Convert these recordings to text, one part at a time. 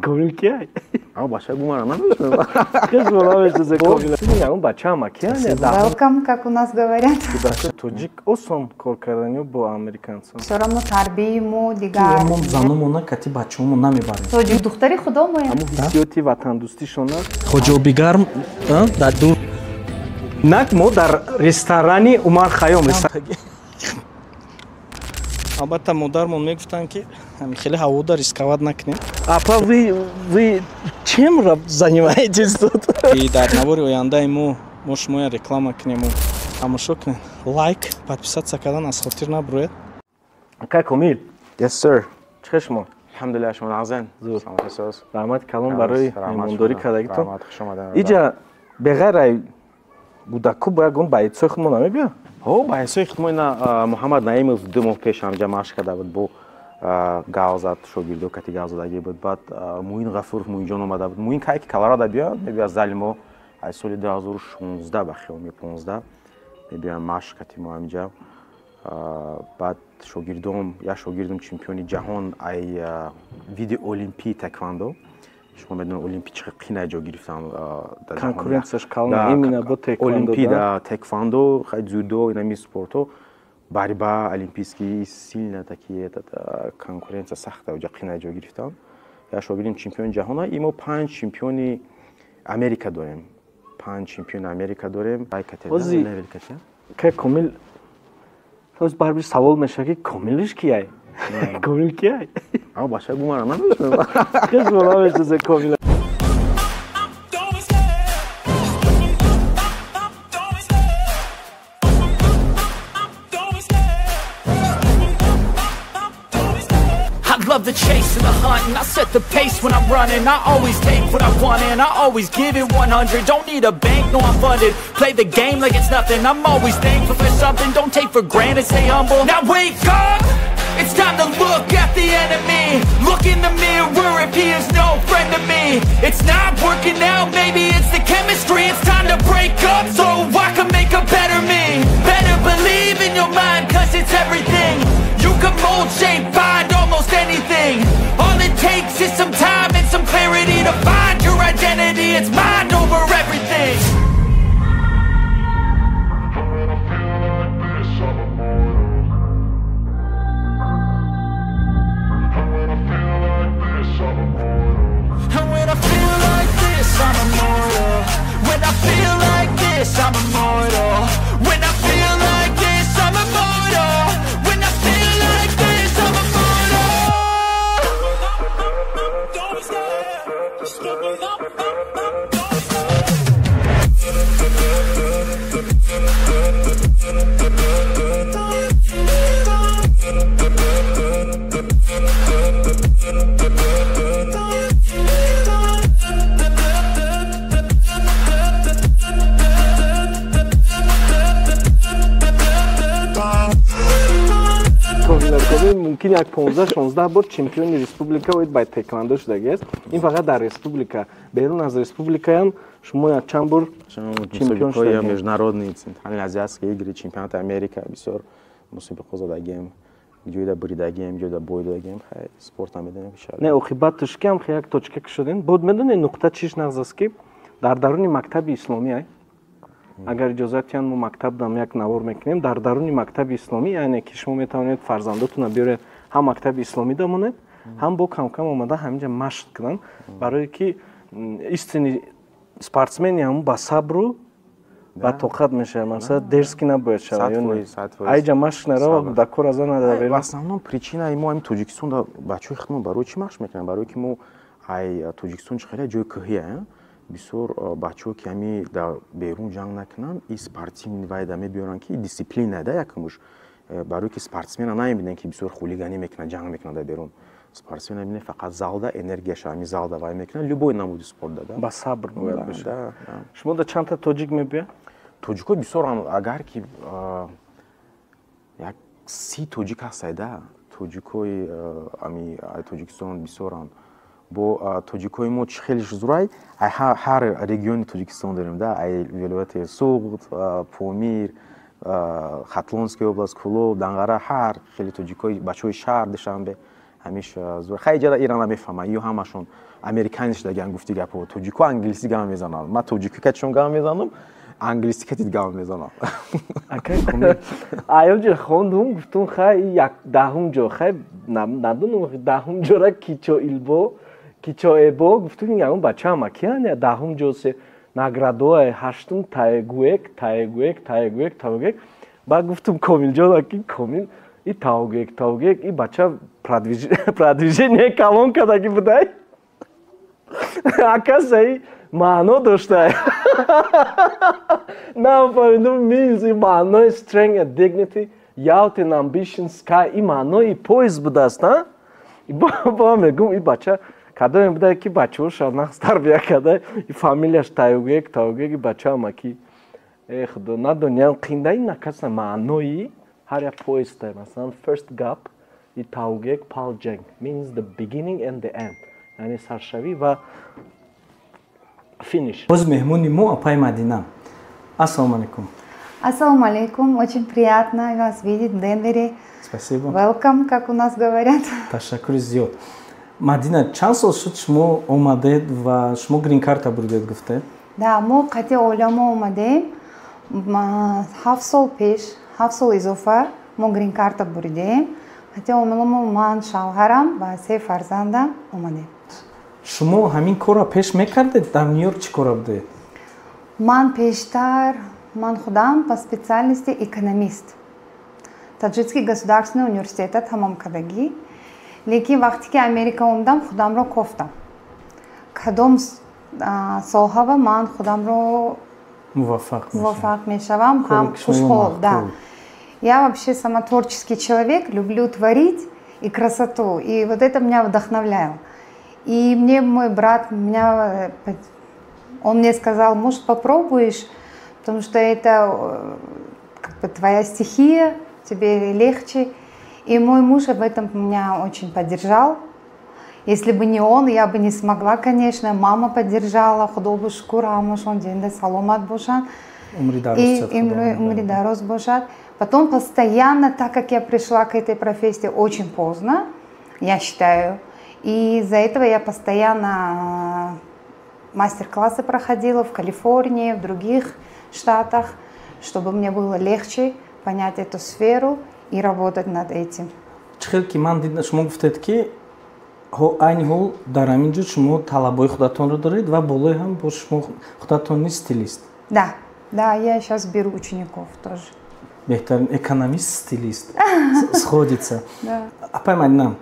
Комил кияй? А бача бумара намешносам. Хеш намешносе Комил. Он бача ама кия? Welcome, как у нас говорят. Тоҷик осон кор карданё бо американцам. Всё равно тарбияи мо дигар. Мо занумона кати бачаҳомо намебарем. Тоҷик духтари худо моем. Ҳамун ҳиссиёти ватандӯстишона. Хоҷобигарм дар дур. Нак мо дар ресторани Умар Хайём. Албатта модармон мегуфтанд, ки хеле ҳавода рисковать накунем. Апа, вы чем занимаетесь тут? И дар навори ояндаи мо шумоя реклама кунему, тамошо кунед, лайк, подписаться кардан аз хотир набуроед. Ака Комил. Yes, sir. Чӣ шумо? Алҳамдулиллаҳ, шумо нағзен. Зур. Раҳмат калон барои меҳмондорӣ кардагитон. Раҳмат, хуш омадед. Иҷа беғайр ай будаку бо ягон баитсои худмо намебиёд? Ҳо, баитсои худмо ина Муҳаммад Наимов 2 моҳ пеш ҳамҷа машқ карда буд, бо гав зад, шогирдо кати гав задагӣ буд. Баъд Муин Ғафуров, Муинҷон омада буд. Муин кай ки Колорадо биёд, мебиёд зали мо аз соли 2016 ба хиёл 15 мебиёд машқ кати мо ҳамҷа. Баъд шогирдом, як шогирдум чемпиони ҷаҳон ай види олимпии таеквондо. Шумо медонед, олимпи чӣ қина ҷо гирифтан. Конкуренцияш калон именно бо таеквондо. Олимпи да таеквондо, хай дзюдо, инами спорто, борьба олимпийский сильно такие этот конкуренция сахта, уҷа қина ҷо гирифтан. Як шогирдим чемпиони ҷаҳона, и мо 5 чемпиони Америка дорем. 5 чемпиони Америка дорем. Ози ка Комил, ҳоз барбиш савол мешавад, ки Комилиш кияй? Комил кияй? А бача бумара намешносам. Хеш намешносе Комил. Love the chase and the hunt, and I set the pace when I'm running. I always take what I want and I always give it 100. Don't need a bank, no, I'm funded. Play the game like it's nothing. I'm always thankful for something. Don't take for granted, stay humble. Now wake up! It's time to look at the enemy. Look in the mirror if he is no friend to me. It's not working out, maybe it's the chemistry. It's time to break up so I can make a better me. Better believe in your mind, cause it's everything. You can mold, shape, find almost anything. All it takes is some time and some clarity to find your identity. It's mind over everything. And when I feel like this, I'm immortal. When I feel like this, I'm immortal. When I feel like this, I'm immortal. When I feel like this, I'm immortal. Don't be scared. Мумкин як 15-16 бор чемпиони республика оид ба таеквондо шудагиаст. Ин фақат дар республика. Берун аз республикаям шумо як чанд бор чемпион шудагиед. Международный, центральноазиатские игры, чемпионат Америка, бисёр мусобиқо задагием. Ҷойда буридагием, ҷойда бой додагием. Хай, спорт намедонем. Не, оқибатш ки ҳам як точка ки шудем. Буд медонед нуқта чиш нағз аст, ки дар даруни мактаби исломӣ ай. Агар иҷозат диҳанд, мо мактаб дам як навор мекунем. Дар даруни мактаби исломӣ, яъне ки шумо метавонед фарзандотонро биёред, ҳам мактаби исломӣ дамонед, ҳам бо камкам омада ҳаминҷа машқ кунанд, барое ки истини спортсмени ҳамун ба сабру ба тоқат мешавад. Масалан, дерзкий набояд шавад. Айҷа машқ нарава, кӯдакҳоро аза надавед. В основном причинаи мо ҳамин Тоҷикистон да бачаҳои худмон барои чӣ машқ мекунанд? Барое ки мо ай Тоҷикистон чӣ хеле ҷои кӯҳия, бисёр бачаҳо ки ҳами дар берун ҷанг накунанд, и спортивный вайда мебиёранд, ки дисциплина да якумуш. Барое ки спортсмена намебинанд, ки бисёр хулиганӣ мекунанд, ҷанг мекунанд дар берун. Спортсмена мебинанд фақат залда, энергияша ҳами залда вай мекунанд, любой намуди спорт да. Ба сабр бояд бошад. Шумо да чандта тоҷик мебиёд? Тоҷикҳо бисёранд, агар ки як 30 тоҷик ҳастад да. Тоҷикҳои ами Тоҷикистон бисёранд. Бо тоҷикҳои мо чӣ хеле зурай, ҳар региони Тоҷикистон дорем да, ай вилояти Суғд, Помир, Хатлонская область, Кулоб, Данғара, ҳар хеле тоҷикҳои бачаҳои шаҳр Душанбе Ҳамиш зур. Хай, иҷара ира намефаҳманд, ё ҳамашон американец шудагиан. Гуфти гапо, тоҷико англисӣ гап мезананд, ман тоҷикӣ катишон гап мезанам, англисӣ катит гап мезанам. Аёнҷо хондум, гуфтум, хай, як даҳум ҷо, хай, надонум даҳум ҷора кичо илбо, кичо эбо. Гуфтум, ягон бачаама киян даҳум ҷо се наградоа, ҳаштум таегуек, таегуек, таегуек, таогуек. Баъд гуфтум Комилҷон, ки Комил и таогуек, таогуек, и бача продвижение калон кардаги будай, акасаи маъно доштай. Нафаҳмидум, means и маънои strength and dignity, youth and ambition, sky, и маънои поезд будааст. А ба мегум, и бача кадоме буда, ки бачаҳоша нағз тарбия карда, и фамилияш Таюгек, Таугек, и бачаама ки, э худо, надониям қинда ин накаса маънои ҳар як поезд. Масалан, first gap и Таугек Палҷанг means the beginning and the end, яъне саршавӣ ва финиш. Боз меҳмони мо апай Мадина. Ассалому алайкум. Ассалому алейкум, очень приятно вас видеть в Денвере. Спасибо. Welcome, как у нас говорят. Ташаккури зиёд. Мадина, чанд сол шуд шумо омадед ва шумо грин-карта бурдед, гуфтед? Да, мо қати оила омадем. 7 сол пеш, 7 сол изофа мо грин-карта буридем. Қати оиламо, ман, шавҳарам ва се фарзандам омадем. Шумо ҳамин корро пеш мекардед? Дар Нью-Йорк чӣ кора будед? Ман пештар, ман худам по специальности экономист. Таджикский государственный университета тамом кардагӣ. Лекин вақте ки Америка омадам, худамро кофтам. Кадом соҳава ман худамро муваффақ муваффақ мешавам, ҳам хушҳол. Да. Я вообще сама творческий человек, люблю творить и красоту. И вот это меня вдохновляло. И мне мой брат, меня, он мне сказал: может, попробуешь, потому что это как бы твоя стихия, тебе легче. И мой муж об этом меня очень поддержал. Если бы не он, я бы не смогла, конечно. Мама поддержала, худо шукр, ҳамашон зинда саломат бошанд. И умри дароз бошад. Потом постоянно, так как я пришла к этой профессии очень поздно, я считаю, и из-за этого я постоянно мастер-классы проходила в Калифорнии, в других штатах, чтобы мне было легче понять эту сферу и работать над этим. Чӣ хел ки ман дидам, шумо гуфтед, ки айни ҳол дар ҳамин ҷо шумо талабои худатонро доред ва болои ҳам бо шумо худатон низ стилист. Да, я сейчас беру учеников тоже. Беҳтарин, экономист, стилист, сходится. Апай Мадина,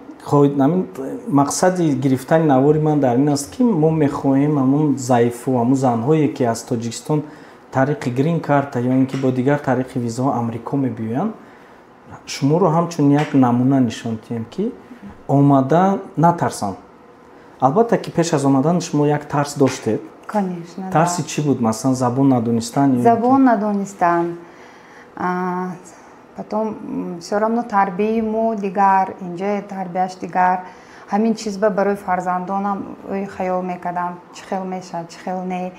мақсади гирифтани навори ман дар ин аст, ки мо мехоҳем ҳамун заифу ҳамун занҳое, ки аз Тоҷикистон тариқи грин карта ё ин ки бо дигар тариқи визаҳо Амрико мебиёянд, шуморо ҳамчун як намуна нишон диҳем, ки омада натарсанд. Албатта, ки пеш аз омадан шумо як тарс доштед. Конечно. Тарси чӣ буд? Масалан, забон надонистан? Забон надонистан, потом все равно тарбияи мо дигар, инҷа тарбияш дигар. Ҳамин чизба барои фарзандонам хаёл мекардам, чӣ хел мешавад, чӣ хел не,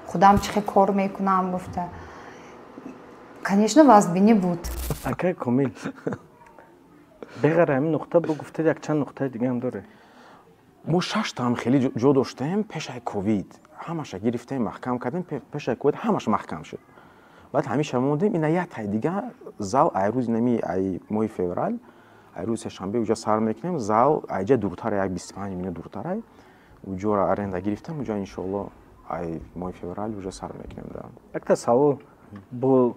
худам чӣ хел кор мекунам гуфта. Конечно, вазбинӣ буд. Акай Комил, беғайр ҳамин нуқта бо гуфтед, якчанд нуқтаи дигаам доред. Мо шаштаам хеле ҷо доштем пешаи ковид, ҳамаша гирифтем, маҳкам кардем. Пешаи ковид ҳамаш маҳкам шуд. Баъд ҳамеша мондем. Ина як тай дига зал, ай рӯзи нами, ай моҳи феврал, ай рӯзи сешанбе уҷа сар мекунем. Зал айҷа дуртара, як 25 минут дуртарай. Уҷора аренда гирифтам, уҷа иншоалло ай моҳи феврал уҷа сар мекунем да. Якта савол: бо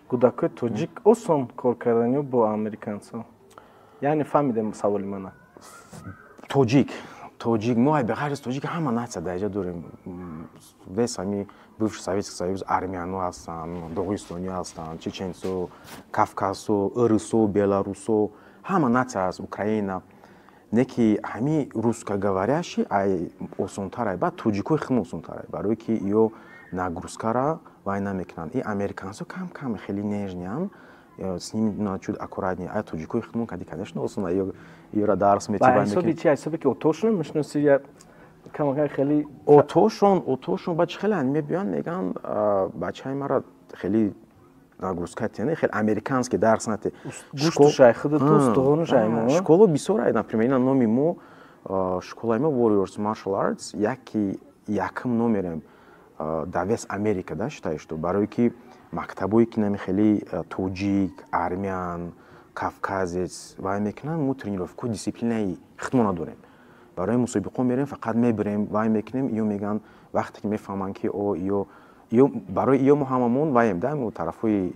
кӯдакои тоҷик осон кор кардан ё бо американцо? Яъне фаҳмидем саволи мана? Тоҷик, тоҷик. Мо ай беғайр аз тоҷик ҳама нация дар иҷа дорем. Весь ҳами бывший Советский Союз, армяно ҳастанд, доғистониё ҳастанд, чеченцо, кавказсо, ырысо, беларусо, ҳама нация аст, Украина. Не ки ҳами русскоговорящий ай осонтар, ай баъд тоҷикои хеле осонтар, ай барое ки ё нагрузкара вай намекунанд. И американцо кам кам хеле нежный анд, с ними надо чуть аккуратнее. А тоҷикои худмон кади, конечно, осон, ёра дарс метиб. Чи ҳисоби ки отошон мешиноси, я камакай хеле Отошон, отошон ба чӣ хеле мебиёнд, мегӯянд, бачаи мара хеле Нагрузка тиянӣ хел американский дарс нате. Гӯшту шайхиду устухону шаймо. Школа бисёр ай, например, ина номи мо, школаи мо Warriors Martial Arts яки якм номерем дар весь Америка, да, считаю, что барои ки мактабое ки нами хеле тоҷик, армян, кавказец вай мекунанд, мо тренировку дисциплинаи худмо надорем. Барои мусобиқо мерем, фақат мебирем, вай мекунем, ё мегӯянд вақте ки мефаҳманд ки о ё барои ё мо ҳамамон ваем, да, мо тарафҳои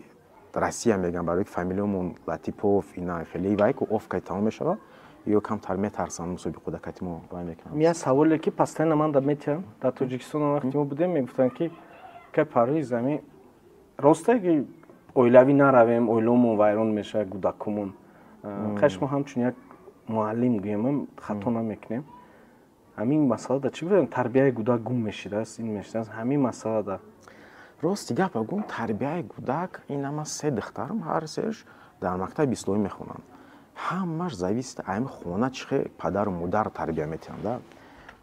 Россия мегӯям, барои ки фамилиямон Латипов ина хеле вай ку офкай тамом мешавад, ё камтар метарсанд мусобиқо да кати мо вай мекунанд. Я саволе ки постоянно ман да метиҳам, дар Тоҷикистон вақте мо будем мегуфтанд ки кай Парвиз, ами росте ки оилавӣ наравем, оилаомон вайрон мешавад, кӯдакумон. Хай, шумо ҳамчун як муаллим гӯем, хато намекунем. Ҳамин масъала да чӣ гӯям, тарбияи кӯдак гум мешидааст, ин мешидааст, ҳамин масъала да. Рости гапа гум, тарбияи кӯдак, ин ама се духтарам ҳар сеаш дар мактаби исломӣ мехонанд. Ҳамаш зависит ами хона чӣ хел падару модар тарбия метиҳанд, да.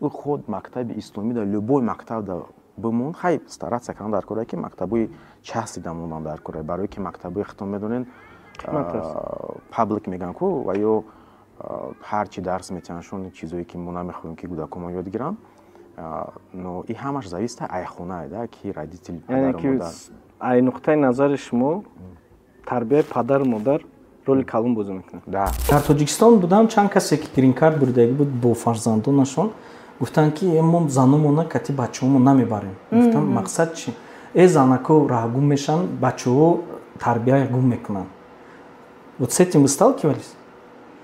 Ӯ худ мактаби исломӣ да любой мактаб да бимон, хай, стараться кардан дар кора ки мактабҳои частный да мондан дар кора, барои ки мактабҳои худтон медонед, public мегӯянд ку, ва ё ҳар чи дарс метиҳандшон, чизое ки мо намехоҳем ки кӯдаконмон ёд гиранд. Но и ҳамаш зависит ай хонае, да, ки родитель, падару модар. Ай нуқтаи назари шумо тарбияи падару модар роли калон бозӣ мекунад? Да. Дар Тоҷикистон будам, чанд касе ки грин-карт буридагӣ буд бо фарзандонашон, гуфтанд ки мо занумона кати бачаҳомо намебарем. Гуфтам, мақсад чи? Э, занако раҳгум мешаванд, бачаҳо тарбия гум мекунанд. Вот с этим вы сталкивались?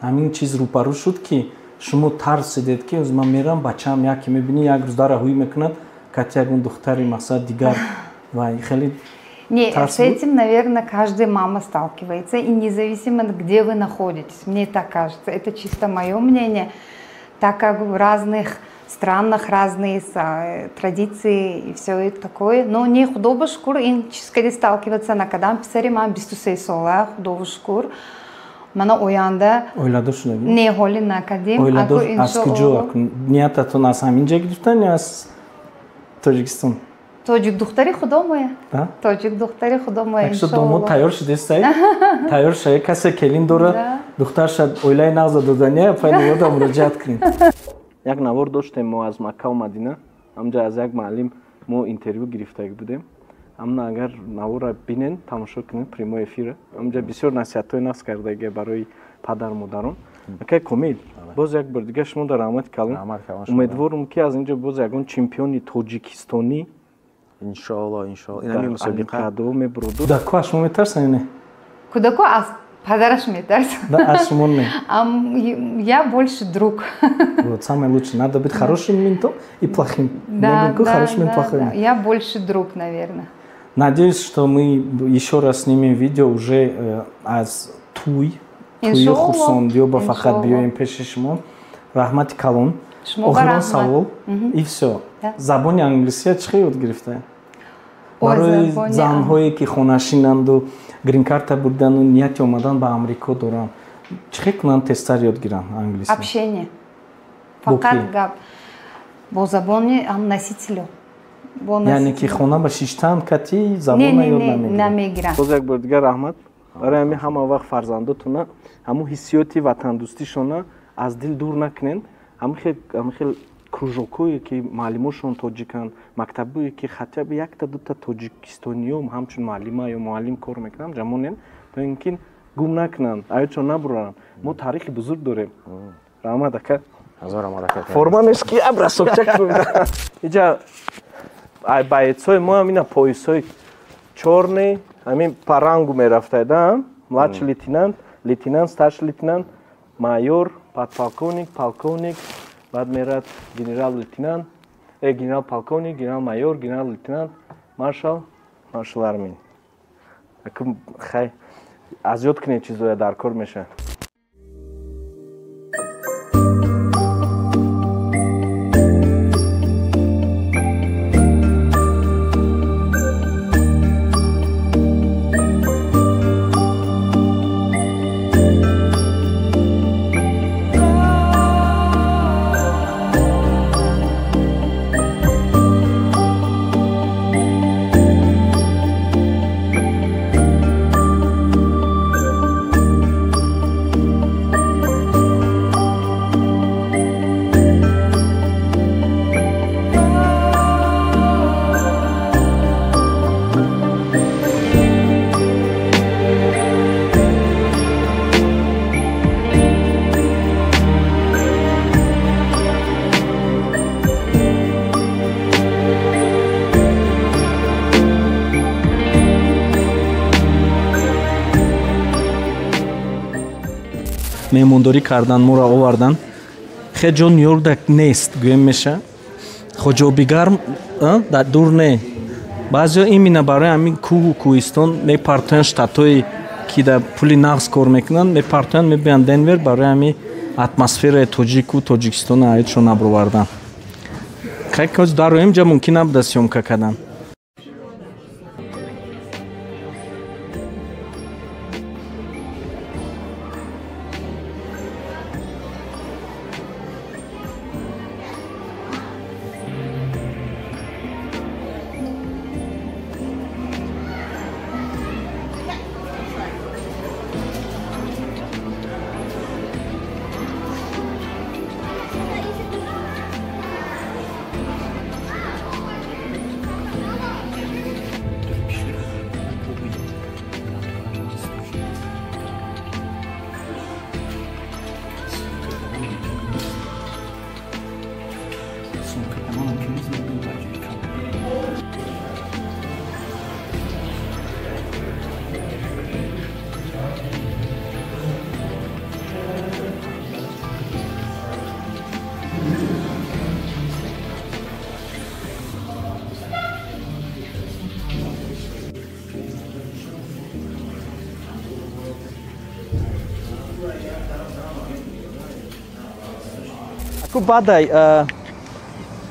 Ҳамин чиз рӯпарӯ шуд ки шумо тарсидед ки ман мерам, бачаам яке мебинӣ, як рӯз дара ҳуй мекунад кати ягон духтари мақсад дигар ва хеле. Не, с этим, наверное, каждая мама сталкивается, и независимо, где вы находитесь, мне так кажется, это чисто мое мнение, так как в разных странах разные традиции и все такое. Но не худоба шукр, ин чизкади сталкиваться накардам, писари ман 23 сола, худоба шукр. Мана оянда. Оиладор шудагӣ? Не, ҳоли накардем. Оиладор аз куҷо? Ниятатон аз ҳамин ҷо гирифтан ё аз Тоҷикистон? Тоҷик духтари худомоя. Тоҷик духтари худомоя. Якшо домод тайёр шудестай, тайёр шава, касе келин дорад, духтарша оилаи нағза додания, пайнавода муроҷиат кунед. Як навор доштем мо аз Маккаву Мадина, ҳамҷа аз як муаллим мо интервю гирифтагӣ будем. Амна агар наворро бинен, тамошо кунед, прямой эфира, ҳамҷа бисёр насиҳатҳои нағз кардагия барои падару модарон. Акай Комил, боз як бор дига шумо дар раҳмати калон. Умедворум ки аз инҷо боз ягон чемпиони тоҷикистонӣ Иншоалло, иншоалло, инами мусобиқа мебуроду. Кӯдако аз шумо метарсанд ё не? Кӯдако аз падараш метарсад. Да, аз шумо не? Я больше друг. Вот самое лучшее, надо быть хорошим ментом и плохим. Да, да, хорошим да, и плохим. Да. Я больше друг, наверное. Надеюсь, что мы еще раз снимем видео уже аз туй, туи хурсандиё ба фақат биёем пеши шумо. Раҳмати калон. Охирон савол и все. Забони англисия чӣ хел ёд гирифтаед? Барои занҳое ки хонашинанду грин-карта бурдану нияти омадан ба Амрико доранд, чӣ хел кунанд тезтар ёд гиранд англисӣ? Общение, фақат гап бо забони носителю. Яъне ки хона ба шиштан кати забона ёд намегиранд? Боз як бор дигар раҳмат. Барои ҳамин ҳама вақт фарзандотона ҳамун ҳиссиёти ватандӯстишона аз дил дур накунен. Ҳамин хел кружокҳое ки муаллимошон тоҷиканд, мактабое ки хотя бы якта дута тоҷикистониё ҳамчун муаллима ё муаллим кор мекунанд, ҷамонен, то ин ки гум накунанд, аёчон набуранд. Мо таърихи бузург дорем. Раҳмат, ака. Форма нест ки абрасокчак. Иҷа бойцои мо ҳам ина поясҳои чёрный, ҳамин по рангу мерафтайда: младший лейтенант, лейтенант, старший лейтенант, майор, подполковник, полковник, баъд мерад генерал лейтенант, генерал полковник, генерал майор, генерал лейтенант, маршал, маршал армии. Хай, аз ёд кунед, чизоя дар кор мешавад. Меҳмондорӣ кардан, моро овардан. Хе ҷо Нью-Йорк да нест, гӯем меша. Хоҷоби гарм дар дур не. Баъзеҳо именно барои ҳамин кӯҳу кӯҳистон мепартоянд, штатҳое ки дар пули нағз кор мекунанд, мепартоянд, мебиёянд Денвер барои ҳамин атмосфераи тоҷику Тоҷикистона аидшон абровардан. Дар роем ҷа мумкин набуда съёмка кардан.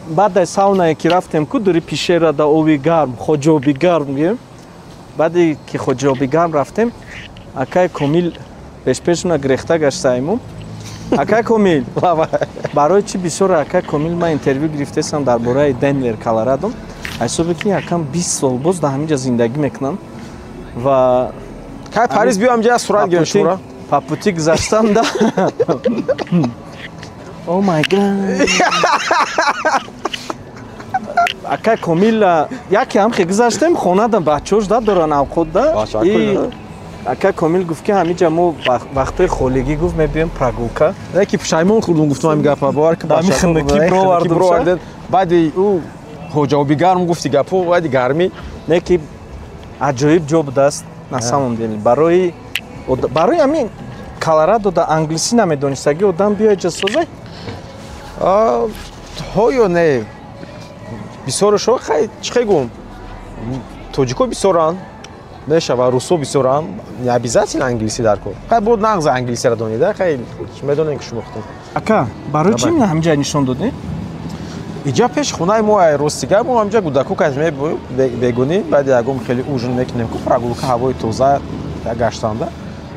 Баъдай саунае ки рафтем ку дури пишера да оби гарм, хоҷоби гарм гӯем. Баъде ки хоҷоби гарм рафтем, акай Комил пешпешуна гирехта гаштаиму. Акай Комил, барои чӣ бисёр акай Комил ман интервю гирифтесам дар бораи Денвер, Колорадо. Ҳисобе ки якам 20 сол боз дар ҳамин ҷа зиндагӣ мекунам ва кай Париз биём ҷа сурат гирем шуморо. Папути гузаштам да. Oh my God. Акай Комил яке ҳам хе гузаштем, хонадам бачаҳош да доран авқот да. Акай Комил гуфт ки ҳамиҷа мо вақтҳои холигӣ гуфт мебиём прогулка. Яке пушаймон хӯрдум гуфтум ҳамин гапа, бовар ки бачаҳо хунукӣ бировардем. Баъди ӯ ҳоҷоби гарм гуфти гапо, баъди гармӣ. Не ки аҷоиб ҷо будааст на самом деле. Барои ҳамин Колорадо да англисӣ намедонистагӣ одам биё ҷа созай. Ҳоё не. Бисёрашо хай чӣ хай гум? Тоҷико бисёранд, мешава, русо бисёранд, не обязательно англисӣ дар кор. Хай бо нағз англисиро донида, хай медонем ки шумо худтон. Ака, барои чӣ ина ҳаминҷа нишон додед? Иҷа пеш хонаи мо ай ростига, мо ҳаминҷа гудаку кас мебегунем, баъд ягон хеле ужин мекунем ку прогулка ҳавои тоза гаштанда.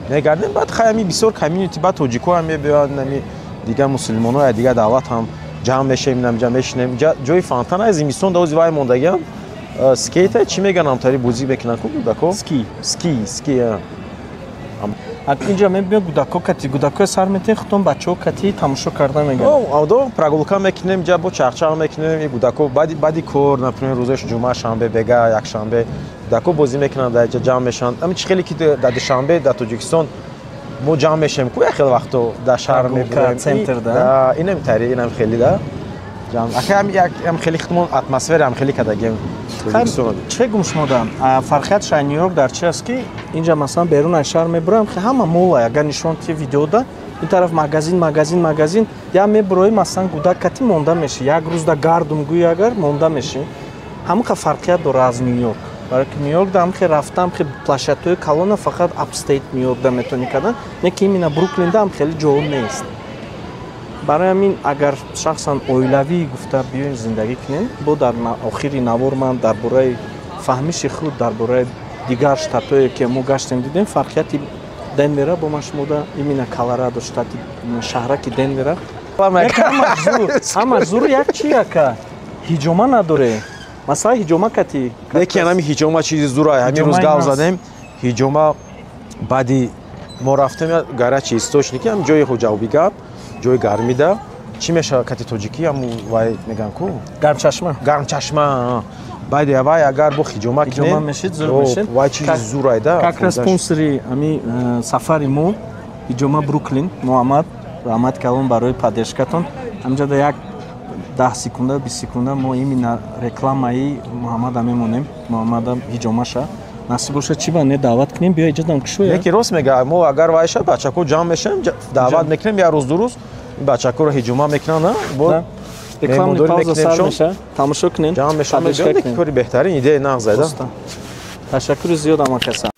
Мегардем, баъд хай ҳами бисёр комьюнити, баъд тоҷико ҳам мебиёянд, ҳами дигар мусулмоно, дигар давлат ҳам ҷамъ мешавем, инамҷа мешинем. Ҷои фонтан ай зимистон давози вай мондагиам. Скейта чӣ мегӯянд, ҳамтари бозӣ мекунанд ку гудако? Ски. Ски, ски. Инҷа мебиёд гудако кати, гудакоя сар метиҳед, худтон бачаҳо кати тамошо карда мегардед. Авдо прогулка мекунем, ҷа бо чахчах мекунем, гудако баъди кор, например, рӯзои ҷумъа, шанбе, бега, якшанбе гудако бозӣ мекунанд, дар ҷа ҷамъ мешаванд. Ҳамин чӣ хеле ки дар Душанбе, дар Тоҷикистон мо ҷамъ мешавем ку як хел вақто дар шаҳр мебироем. Центр да? Инам тари, инам хеле да. Ака ҳам хеле худмон атмосфера ҳам хеле кардагем. Чӣ гум шумо да? Фарқият шаҳри Нью-Йорк дар чи аст ки инҷа масалан берун аз шаҳр мебироем, ҳама мола, агар нишон ти видео да, ин тараф магазин, магазин, магазин, я мебирои масалан гудак кати монда меши, як рӯз да гардум гӯй агар монда меши. Ҳамақа фарқият дора аз Нью-Йорк. Барои ки Нью-Йорк да ҳамхе рафтам, хе площадҳои калона фақат апстейт Нью-Йорк да метавонӣ кардан, не ки именно Бруклин да ҳам хеле ҷо нест. Барои ҳамин агар шахсан оилавӣ гуфта биёем зиндагӣ кунем, бо дар охири навор ман дар бораи фаҳмиши худ, дар бораи дигар штатҳое ки мо гаштем дидем, фарқияти Денвера бо ман шумо да именно Колорадо штати шаҳраки Денвера. Ҳама зур як чи яка ҳиҷома надоре. Масалан ҳиҷома кати. Лекин ҳами ҳиҷома чизи зура, ҳамин рӯз гап задем, ҳиҷома баъди мо рафтем горячий источник, ҳам ҷои ҳоҷавби гап, ҷои гармида. Чӣ мешавад кати тоҷикӣ ҳам вай мегӯянд ку? Гармчашма. Гармчашма. Баъди вай агар бо ҳиҷома кунем, ҳиҷома мешид, зур мешид. Вай чизи зурайда. Как раз спонсори ҳами сафари мо ҳиҷома Бруклин, Муҳаммад, раҳмат калон барои поддержкатон. Ҳамҷа да як 10 секунда, 20 секунда мо именно рекламаи Муҳаммада мемонем. Муҳаммада ҳиҷомаша. Насиб бошад, чӣ ба не даъват кунем, биё иҷодам кушоя. Яки рост мега, мо агар вай шад, бачако ҷамъ мешавем, даъват мекунем як рӯз, ду рӯз, бачакоро ҳиҷума мекунанд, бо рекламни пауза сар меша, тамошо кунем, ҷамъ мешавем, кори беҳтарин идея нағз айда. Ташаккури зиёд амакаса.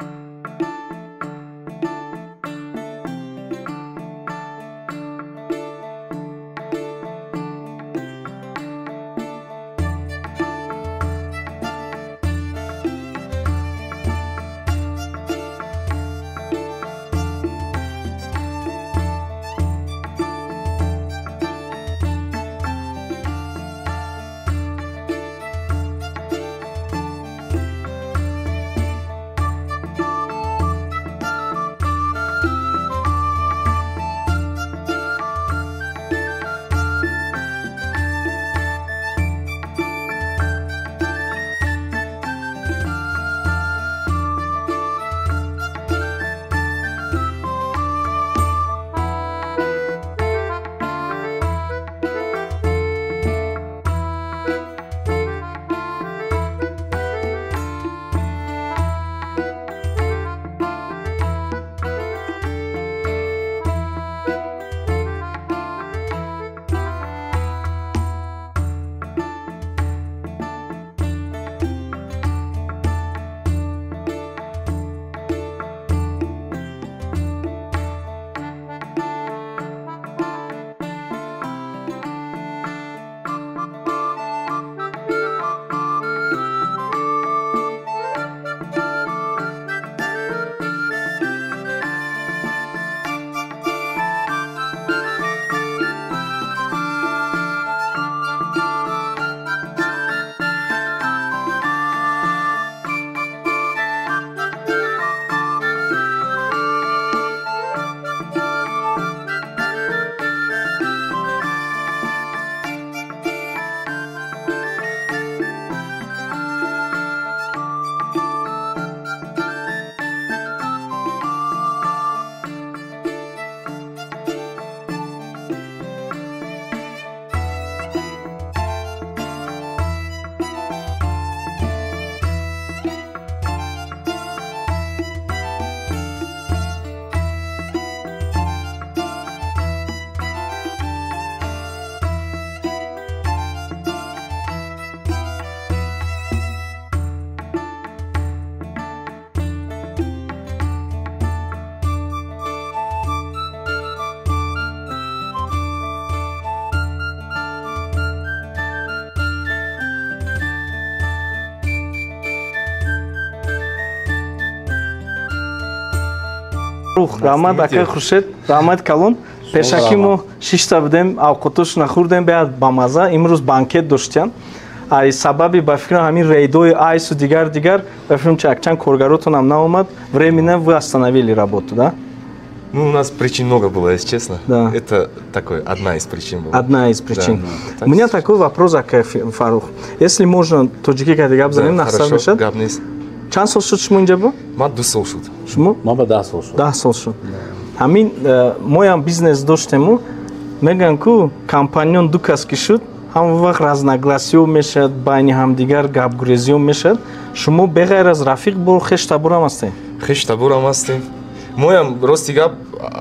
Раҳмат акай Хуршед, раҳмат калон. Пешакӣ мо шишта будем, авқотош нахӯрдем, беҳад бамаза. Имрӯз банкет доштиян. Ай сабаби ба фикрам ҳамин рейдои айсу дигар дигар, ба фикрам чи якчанд коргаротонам наомад. Временно вы остановили работу, да? Ну, у нас причин много было, если честно. Да. Это такой, одна из причин была. Одна из причин. Да. У меня такой вопрос, акай Фарух. Если можно, тоҷикӣ кади гап занем, нахсар мешад? Гап нест. Чанд сол шуд шумо инҷа бо? Ман 2 сол шуд. Шумо? Ман ба 10 сол шуд. 10 сол шуд. Ҳамин моям бизнес доштему, мегӯям ку компаньон ду кас ки шуд, ҳамон вақт разногласиё мешавад, байни ҳамдигар гапгурезиё мешавад. Шумо беғайр аз рафиқ бо хештабурам ҳастем? Хештабурам ҳастем. Моям рости гап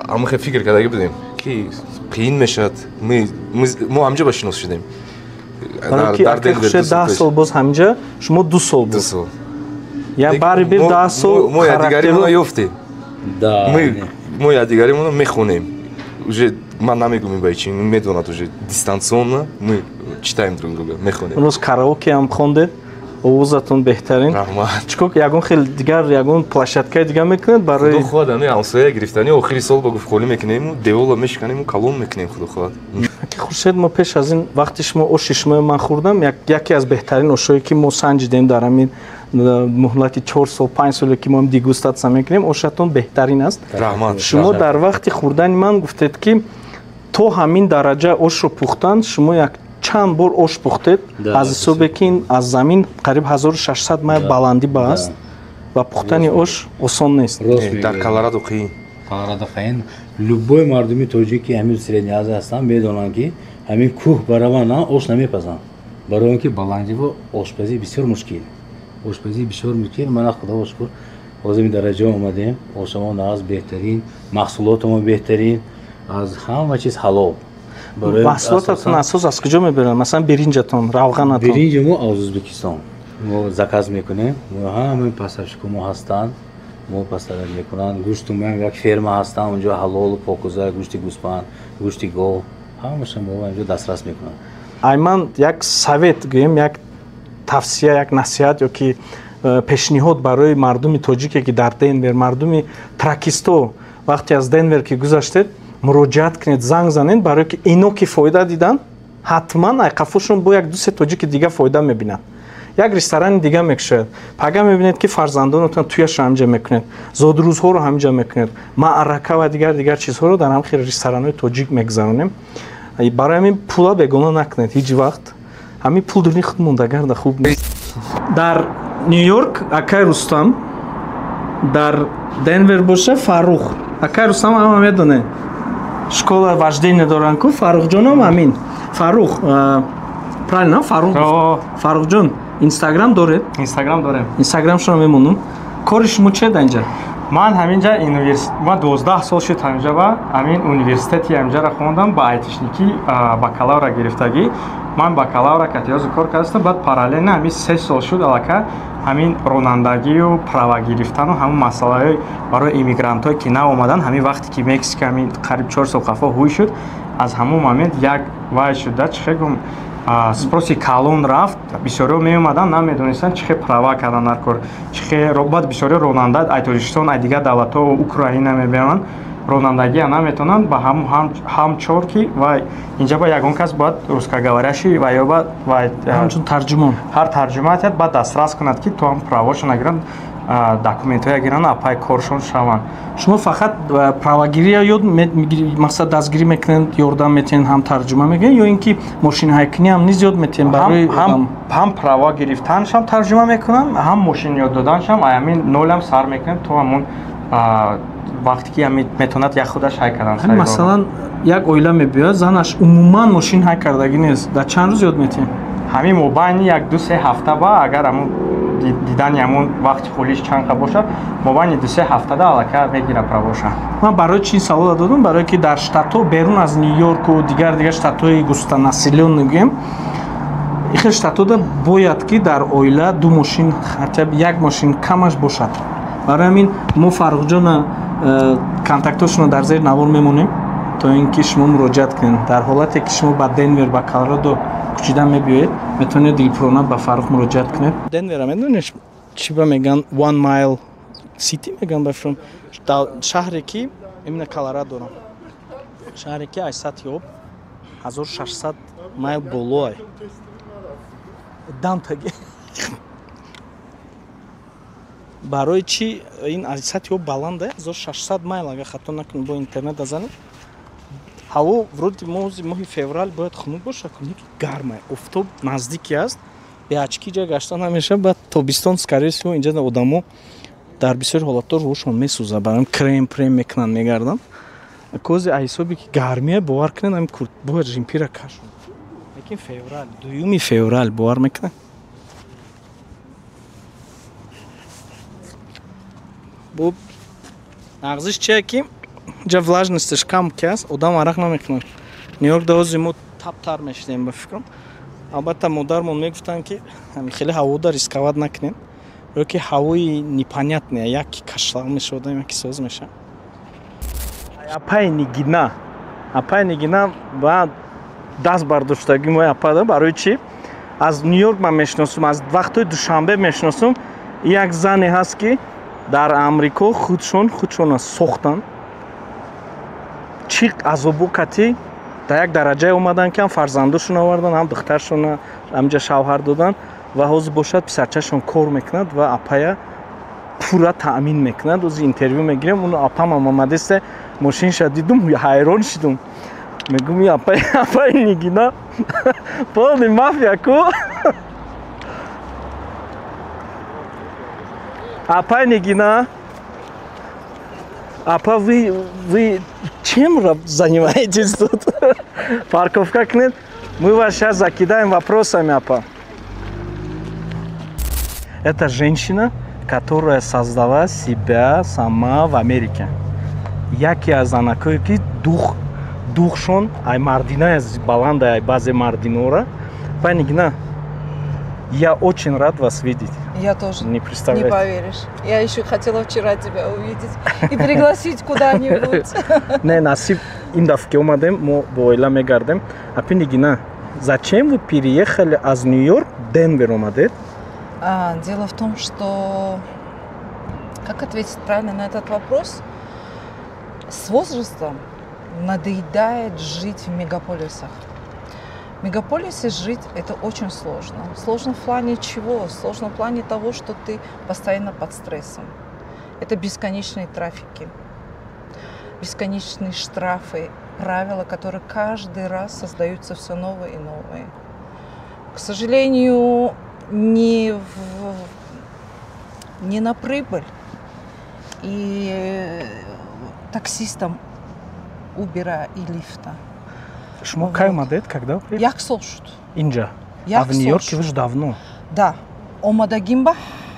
ҳамахе фикр кардаги будем, ки қиин мешавад. Мо ҳамҷо ба шинос шудем. Дар 10 сол боз ҳамҷа, шумо 2 сол буд. 2 сол. Я бари бир 10 сол мо якдигаримонро ёфтем. Мо якдигаримонро мехонем. Уже ман намегӯм ба чи, медонад уже дистанционно мы читаем друг друга, мехонем. Имрӯз караоке ҳам хондед, овозатон беҳтарин. Раҳмат. Чикор ягон хел дигар, ягон площадкаи дигар мекунед барои? Худо хоҳад, ҳамин ҳамсоя гирифтани охири сол ба гуфт холӣ мекунему, девола мешиканему, калон мекунем, худо хоҳад. Хуршед, мо пеш аз ин вақти шумо оши шумои ман хӯрдам, яке аз беҳтарин ошое ки мо санҷидем дар ҳамин муҳлати 4 сол, 5 соле ки мо дегустатсия мекунем, ошатон беҳтарин аст. Раҳмат. Шумо дар вақти хӯрдани ман гуфтед ки то ҳамин дараҷа ошро пухтан шумо як чанд бор ош пухтед, аз ҳисобе ки ин аз замин қариб 1600 майл баландӣ ба аст ва пухтани ош осон нест. Дар Колорадо қиин. Колорадо қиин. Любой мардуми тоҷик ки ҳамин Средняя Азия ҳастанд медонанд ки ҳамин кӯҳ бараванд ош намепазанд. Барои он ки баландиво ошпазӣ бисёр мушкил. Ошпазӣ бисёр мушкил, мана худо шукр, ҳозир ин дараҷа омадем. Ошамон аз беҳтарин, маҳсулотамон беҳтарин, аз ҳама чиз ҳалол. Маҳсулотатон асос аз куҷо мебаранд? Масалан, биринҷатон, равғанатон? Биринҷи мо аз Ӯзбекистон. Мо заказ мекунем, ҳамаи поставщикҳо мо ҳастанд, мо поставят мекунанд. Гӯшту мо як ферма ҳастанд, онҷо ҳалолу покуза, гӯшти гӯспанд, гӯшти гов, ҳамаша мо инҷо дастрас мекунанд. Айман як совет гӯем, як тавсия, як насиҳат ё ки пешниҳод барои мардуми тоҷике ки дар Денвер, мардуми тракисто, вақте аз Денвер ки гузаштед, муроҷиат кунед, занг занед, барое ки ино ки фоида дидан, ҳатман айқафошон бо як ду се тоҷики дига фоида мебинанд. Як ресторани дига мекушояд, пага мебинед ки фарзандонатон туяшро ҳаминҷа мекунед, зодрӯзҳоро ҳаминҷа мекунед, маърака ва дигар дигар чизҳоро дар ҳам хел ресторанҳои тоҷик мегузаронем. Барои ҳамин пула бегона накунед ҳеҷ вақт, ҳамин пул дуни худ мондагарда хуб нест. Дар Нью-Йорк акай Рустам, дар Денвер боша Фаррух. Акай Рустам ҳама медонед, школа вождения доранд ку, Фаррухҷонам ҳамин. Фаррух, правильно, Фаррух? Фаррухҷон, Инстаграм доред? Инстаграм дорем. Инстаграмшонро мемонам. Кори шумо че дар инҷа? Ман ҳаминҷа ман 12 сол шуд ҳаминҷа ва ҳамин университети ҳаминҷаро хондам, ба айтишникӣ бакалавра гирифтагӣ. Ман бакалавра катиёзу кор кардастам, баъд параллельно ҳамин 3 сол шуд аллакай ҳамин ронандагию права гирифтану ҳамун масъалаҳои барои иммигрантҳое ки нав омадан. Ҳамин вақте ки Мексика ҳамин қариб 4 сол қафо ҳуй шуд, аз ҳамун момент як вай шуда, чӣ хел гум, спроси калон рафт. Бисёриҳо меомаданд, намедонистанд чӣ хел права кардан дар кор, чӣ хел. Баъд бисёриҳо ронанда ай Тоҷикистон, ай дигар давлатҳо, Украина мебиёнанд, ронандагия наметавонанд. Ба ҳам чор ки вай инҷа ба ягон кас бояд русскоговорящий ва ё ба вай ҳамчун тарҷумон. Ҳар тарҷума атият, баъд дастрас кунад, ки то ҳам правошо нагиранд, документҳоя гиранд, апай коршон шаванд. Шумо фақат правагирия ёд мақсад дастгирӣ мекунед, ёрдам метиҳед, ҳам тарҷума мекунед, ё ин ки мошинҳайкунӣ ҳам низ ёд метиҳед барои? Ҳам права гирифтаншам тарҷума мекунам, ҳам мошин ёд доданшам. Ҳамин нолам сар мекунем то ҳамун вақте ки метавонад як худаш ҳай кардан. Масалан, як оила мебиёяд, занаш умуман мошин ҳай кардагӣ нест, дар чанд рӯз ёд метиҳед? Ҳамин мобайни як ду се ҳафта ба, агар ҳамун дидани ҳамун вақти холиш чанд қа бошад, мобайни 2-3 ҳафтада аллакай мегира правоша. Ман барои чи савола додам? Барое ки дар штатҳо берун аз Нью-Йорку дигар дигар штатҳои густонаселённый гӯем, ихел штатҳода бояд ки дар оила ду мошин, хотя як мошин камаш бошад. Барои ҳамин мо Фаррухҷона контактҳошонро дар зери навор мемонем, то ин ки шумо муроҷиат кунед. Дар ҳолате ки шумо ба Денвер, ба Колорадо кӯчида мебиёед, метавонед дилпурона ба Фаррух муроҷиат кунед. Денвера медонед чӣ ба меган? One Mile City меган ба фирм, шаҳре ки именно Колорадоро, шаҳре ки аз сатҳи об 1600 майл болоай дамтаги. Барои чӣ ин аз сатҳи об баланда, 1600 майл? Агар хато накунем, бо интернет занед. Ҳаво вроде моҳи феврал бояд хунук бошад, ки гарма, офтоб наздики аст, бе очки ҷа гашта намешавад. Баъд тобистон, скорее всего, инҷа одамо дар бисёри ҳолатҳо рӯҳшон месӯзад, барои крем прем мекунанд, мегарданд. Кози аз ҳисоби ки гармия, бовар кунед, ҳамин бояд жимпира кашон. Лекин феврал, 2 феврал, бовар мекунед? Бо нағзиш чие ки ҷа влажностиш кам ки аст, одам арақ намекунад. Нью-Йорк даози мо таптар мешидем, ба фикрам. Албатта, модармон мегуфтанд, ки хеле ҳавода рисковать накунем, ё ки ҳавои непонятная, яки кашлақ мешавад, яки соз мешавад. Апаи Нигина, апаи Нигина ба даст бардоштагӣ мои апа. Барои чӣ? Аз Нью-Йорк ман мешиносум, аз вақтҳои Душанбе мешиносум. Як зане ҳаст, ки дар Амрико худшон худшона сохтанд, чӣ азобу катӣ дар як дараҷае омаданд, ки ҳам фарзандошон овардан, ҳам духтаршона ҳамҷа шавҳар доданд ва ҳозир бошад писарчашон кор мекунад ва апая пурра таъмин мекунад. Ози интервю мегирем. Уну апамам омадеста, мошинша дидум, ҳайрон шидум. Мегум, апаи Нигина полный мафия ку. Апай Нигина, апа, вы чем занимаетесь тут? Парковка кунед, мы вас сейчас закидаем вопросами, апа. Это женщина, которая создала себя сама в Америке. Яке аз занакое, ки дух духшон ай мардина баланда, ай баъзе мардинора. Апай Нигина, я очень рад вас видеть. Я тоже. Не представляете. Не поверишь. Я еще хотела вчера тебя увидеть и пригласить куда-нибудь. Не, насиб ин дафъа ки омадем, мо бо оила мегардем. Апи Нигина, зачем вы переехали аз Нью-Йорк Денвер омадед? Дело в том, что, как ответить правильно на этот вопрос? С возрастом надоедает жить в мегаполисах. В мегаполисе жить — это очень сложно. Сложно в плане чего? Сложно в плане того, что ты постоянно под стрессом. Это бесконечные трафики, бесконечные штрафы, правила, которые каждый раз создаются все новые и новые. К сожалению, не на прибыль. И таксистам Убера и Лифта. Шумо кай омадед, когда? Як сол шуд. Инҷа? А в Нью-Йорке вы ж давно. Да, омадагим ба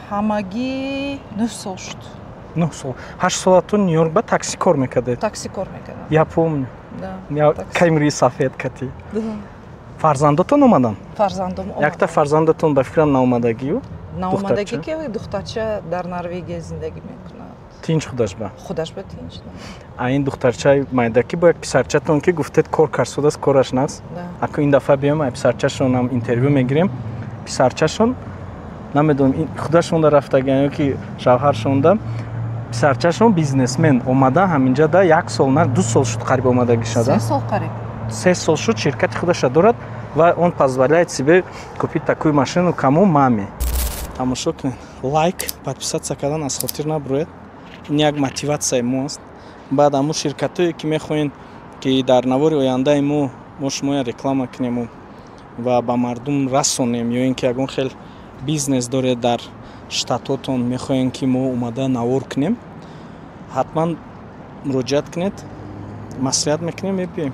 ҳамагӣ 9 сол шуд. 9 сол, 8 солатон Нью-Йорк ба такси кор мекардед? Такси кор мекардам. Я помню. Да. Камри сафед кати. Фарзандотон омаданд? Фарзандом. Якта фарзандатон, ба фикрам, наомадагию? Наомадагӣ, ки духтарча дар Норвегия зиндагӣ мекунад. Тинч худаш ба? Худаш ба тинч. А ин духтарчаи майдаки бо як писарчатон, ки гуфтед, кор карсудааст, кораш наст. Аку ин дафъа биём, ай писарчашонам интервю мегирем. Писарчашон, намедонам, худашонда рафтаган ё ки шавҳаршонда, писарчашон бизнесмен омада ҳаминҷа да як сол на, 2 сол шуд қариб омадагӣ шуда. 3 сол қариб. 3 сол шуд, ширкати худаша дорад ва он позволяет себе купить такую машину, кому маме. Тамошо кунед, лайк, подписаться кардан аз хотир набуроед. Ин як мотиватсияи мо аст. Баъд ҳамун ширкатое, ки мехоҳем, ки дар навори ояндаи мо шумоя реклама кунему ва ба мардум расонем, ё ин ки ягон хел бизнес доред дар штатотон, мехоҳем, ки мо омада навор кунем, ҳатман муроҷиат кунед, маслиҳат мекунем, мебиёем.